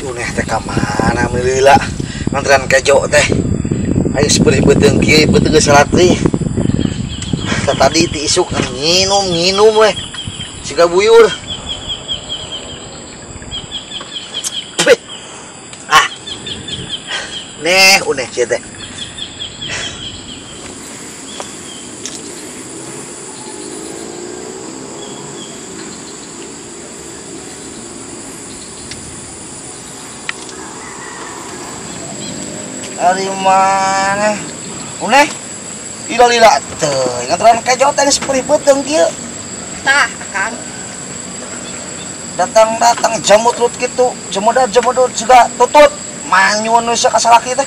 Si Uneh teh ka mana meuli lila nganteran kejo teh. Ayo seperti beuteung kieu beuteung geus salatri. Tadi ti isuk nginum weh. Siga buyur. Ah. Neh Uneh sia teh. Dari mana? Uneh, lila-lila teh, nganteran kejo teh geus perih beuteung kieu. Tah, Akang. Datang-datang jamut-lut kitu, jemodot juga tutut, manyun we ka salaki teh.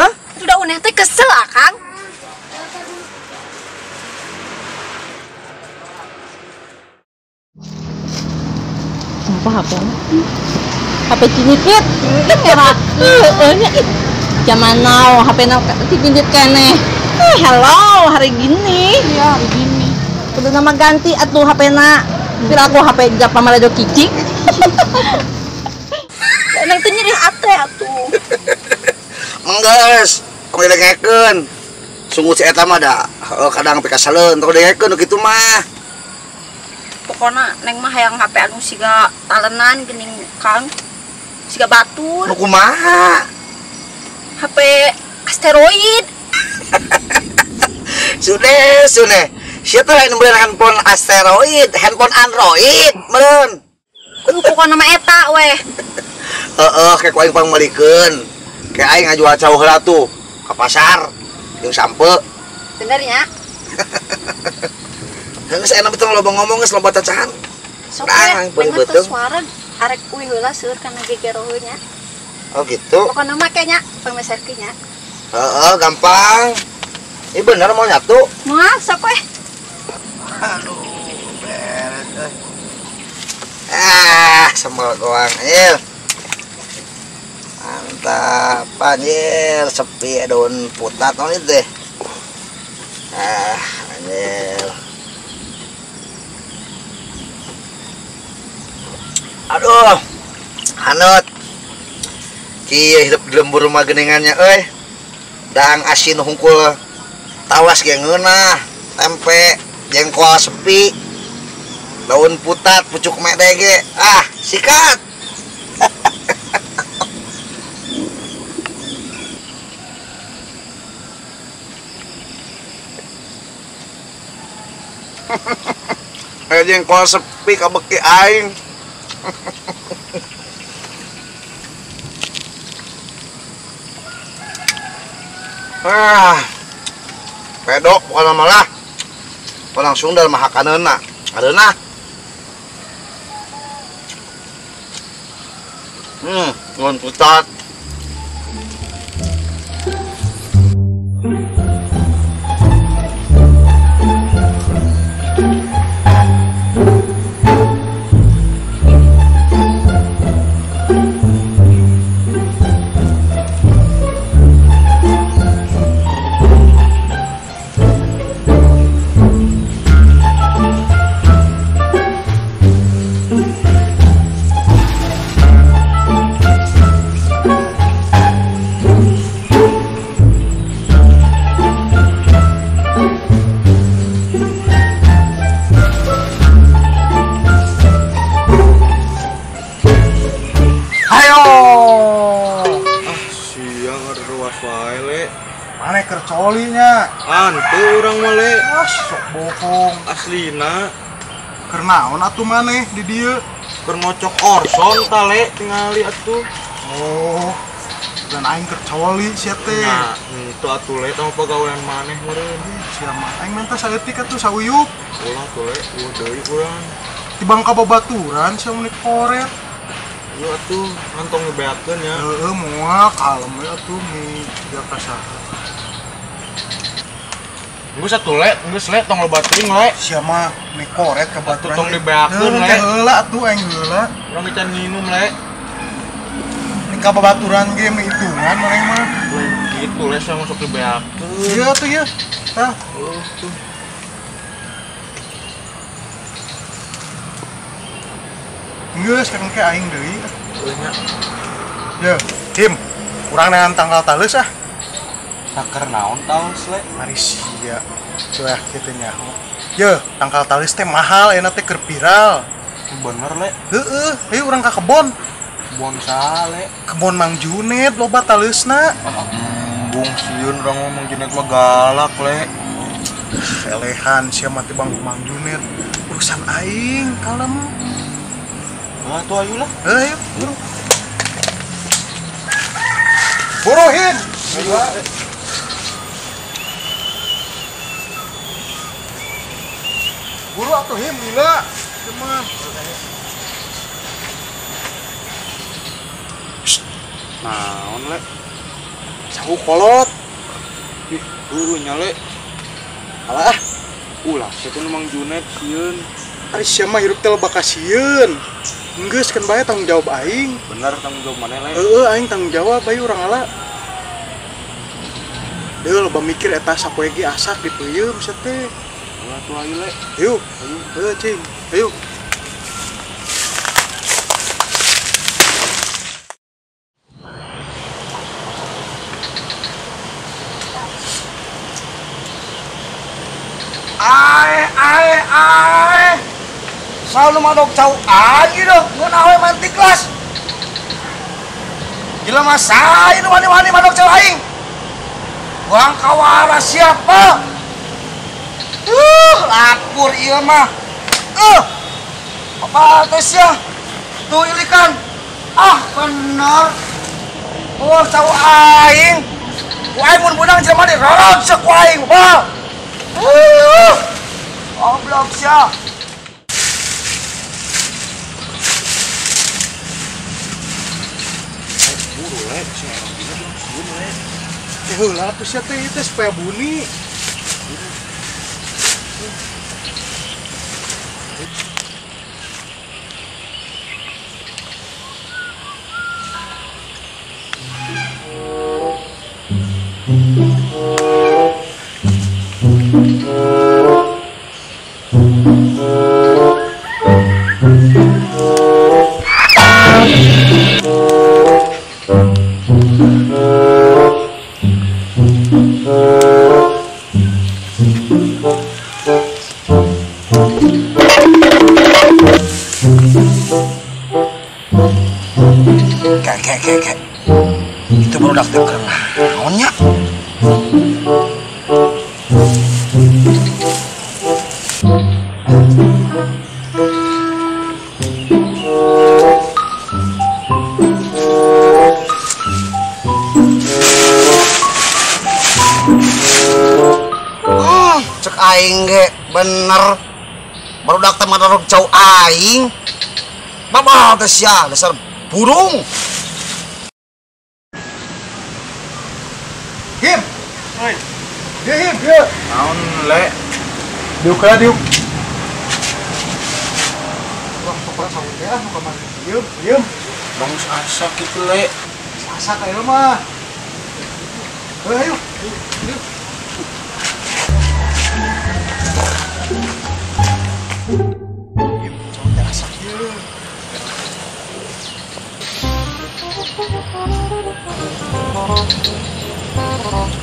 Hah? Sudah Uneh teh kesel, Akang. Apa HP? HP cinikit, merah, nya zaman now, HP now dipinjit keneh. Hello, hari gini. Iya, hari gini. Kudu nama ganti atuh HP na. Pira aku HP japa maledo kicik. Neng teh nyeri hate atuh. Menggeus, tong didengekeun. Sungguh si eta mah da kadang pikasaleun, tong didengekeun kitu mah. Pokona neng mah hayang HP anu siga talenan geuning Kang. Siga batur. Nu kumaha? HP asteroid. Sudah, sudah. Sia teh lain beureun handphone asteroid, handphone Android meureun. Kudu pokona mah eta weh. Heeh, kayak ku aing pangmeulikeun. Kayak aing ngajual cau heula tuh ka pasar jeung sampe. Bener nya? Geus enak tong loba ngomong geus loba cacahan. Sok we, neng teh suara arek uih heula seueur kana gegero nya. Oh gitu. Pokona mah kayaknya pangmeserkeun nya. Heeh, gampang. Ini bener mau nyatu? Moal sok weh. Aduh, beres euy. Ah, sambal goang anjir. Mantap anjir, sepi daun putat naon ieu teh. Ah, anjir. Aduh, hanut. Kieu hidup di lembur rumah geningannya euy. Dang asin hungkul tawas ge ngeunah, tempe, jengkol sepi, daun putat, pucuk mede ge. Ah, sikat. Kayak jengkol sepi kabeki aing. Ah, pedok bukan malah langsung dalam mahakaneuna adeuna. Ngon putat. Mane kercolinya. Antu urang mah le. Ah, sok bohong. Aslina. Keur naon atuh maneh di dieu? Keur ngocok orson ta le tingali atuh. Oh. Dan aing kercoli sia teh. Nah, henteu atuh le tong pagawean maneh meureun. Sia mah aing menta saeutik atuh sauyup. Ulah atuh le, eueuh deui urang. Tibang ka babaturan sia mun koret. Ieu atuh ngantong ngebeakeun nya. Heeh, moal kalem we atuh mi siga ka saha. Geus atuh le, geus le tong loba teuing le. Sia mah mi koret ka baturan. Tong dibeakeun le. Heula atuh aing heula. Urang can nginum le. Ni ka babaturan ge mi hitungan maneh mah. Kitu le sia masuk dibeakeun. Ieu atuh ieu. Tah. Tuh. Geus kan ke aing deui. Heuh nya. Ye, Him. Urang neangan tangkal taleus ah. Taker naon taleus le? Ari sia. Cuek kitu nyaho. Ye, tangkal taleus teh mahal ayeuna teh keur viral. Bener le. Heeh, ayo urang ka kebon. Kebon saha le? Kebon Mang Junet loba taleusna. Embung sieun urang mah Mang Junet mah galak le. Elehan sia mah teh Bang Mang Junet. Urusan aing kalem. Nah, tuh ayo lah. Ayo, buru. Buruhin. Ayo. Buru atuh Him gila. Cuman. Naon le? Sahu kolot. Ih, buru nya le. Alah. Ulah, sia teh Mang Junet sieun. Ari sia mah hirup teh loba kasieun. Geus kan bae tanggung jawab aing. Bener tanggung jawab maneh le. Heeh, aing tanggung jawab ayo urang ala. Deui loba mikir eta sapoe ge asak dipeuyeum sia teh. Ulah tuh ayo le. Ayo. Heuh cing. Ayo. Ae ae ae. Selalu madok cau aja dong, ngeunah we mantik kelas. Gila masa ini wani-wani madok cau aing. Buang kawara siapa? Lapur ieu mah. Apa teh sia? Tuh ilikan. Ah, bener. Oh, cau aing. Ku aing mun beunang jelema dirorot sia ku aing, bah. Goblok sia. Heula atuh sia teh teh supaya buni. Kek. Itu baru daftar naonnya. Cek aing ge bener. Baru daftar mah cau aing. Babal teh sia dasar burung. Him. Oi. Dia Him, dia. Naon le? Diuk lah diuk. Wah, toprak sawit teh ah nu kamari. Dieum, dieum. Bangus asak kitu le. Asak ayeuna mah. Ayo. Ayo. Him, cowok teh asak ieu.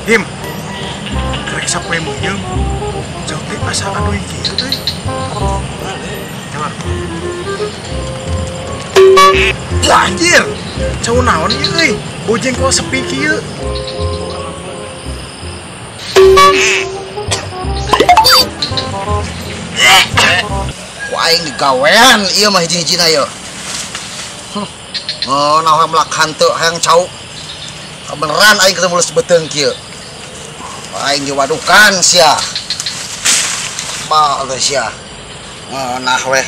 Him, kerek sapoe meuyeum. Jauh teh asa aduh kieu teh. Wah, anjir. Cau naon ieu euy? Bojeng kok sepi kieu. Ku aing digawean ieu mah hiji-hijina ieu. Oh, nah melak hantu hayang cau. Kebeneran aing ketemu lulus beteng kieu. Aing diwadukan sia. Ba teh sia. Ngeunah weh.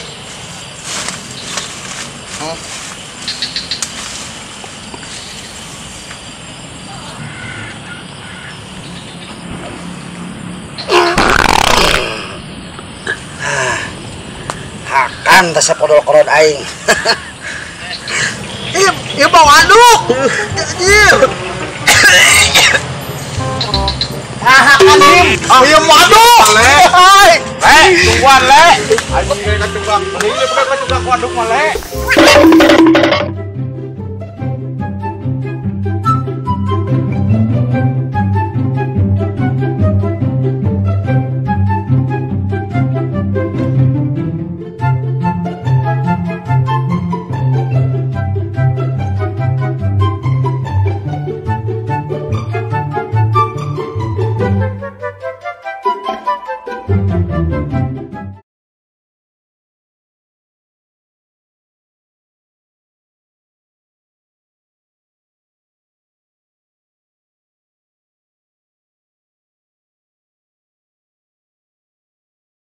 Hakan teh sapodol koron aing. Ih, ieu bau aduk. Anjir. Hakan him. Ah, ieu mau aduk. Hai. Le, tungguan le. Anjing kayak kacebak. Mending dia pakai kacebak waduk mah le.